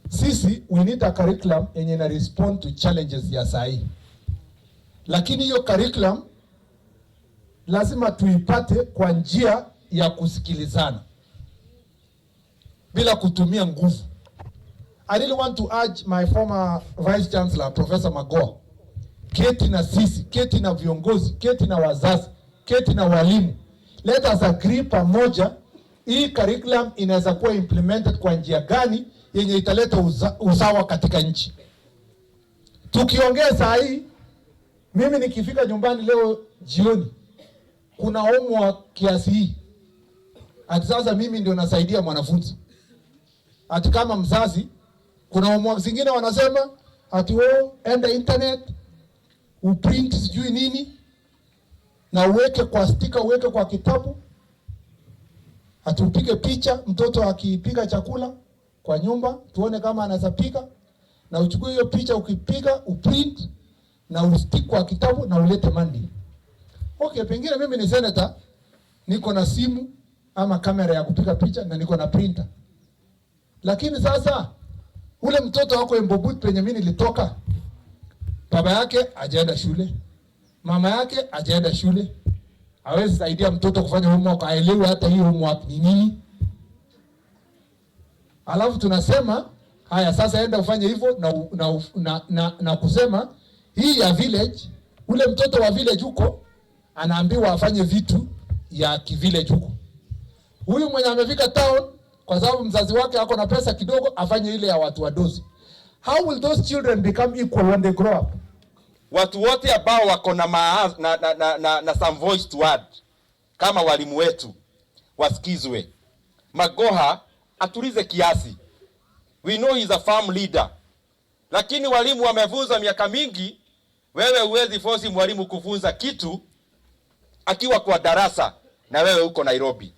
Sisi we need a curriculum yenye ina respond to challenges ya sahi, lakini hiyo curriculum lazima tuipate kwa njia ya kusikilizana bila kutumia nguvu. I really want to urge my former Vice Chancellor, Professor Magoha, keti na sisi, keti na viongozi, keti na wazazi, keti na walimu. Let us agree pamoja hii curriculum inaweza kuwa implemented kwa njia gani yenye italeta usawa katika nchi. Tukiongea saa hii, mimi nikifika nyumbani leo jioni, kuna homework kiasi hii, ati sasa mimi ndio nasaidia mwanafunzi, ati kama mzazi, kuna homework zingine wanasema ati, "Oh, enda internet uprint sijui nini na uweke kwa sticker, uweke kwa kitabu, ati upige picha mtoto akipiga chakula kwa nyumba, tuone kama anaweza pika, na uchukue hiyo picha ukipiga uprint na ustick kwa kitabu na ulete Monday." Okay, pengine mimi ni senator, niko na simu ama kamera ya kupiga picha na niko na printer, lakini sasa ule mtoto wako Embobut penye mimi nilitoka, baba yake hajaenda shule, mama yake hajaenda shule, hawezi saidia mtoto kufanya homework, aelewe hata hii homework ni nini. Alafu tunasema, "Haya, sasa enda ufanye hivyo," na kusema hii ya village, ule mtoto wa village huko anaambiwa afanye vitu ya kivillage huko. Huyu mwenye amefika town, kwa sababu mzazi wake ako na pesa kidogo, afanye ile ya watu wadosi. How will those children become equal when they grow up? Watu wote ambao wako na, na, na, na, na, na some voice to add kama walimu wetu wasikizwe. Magoha atulize kiasi. We know he's a firm leader, lakini walimu wamefunza miaka mingi. Wewe huwezi force mwalimu kufunza kitu akiwa kwa darasa na wewe uko Nairobi.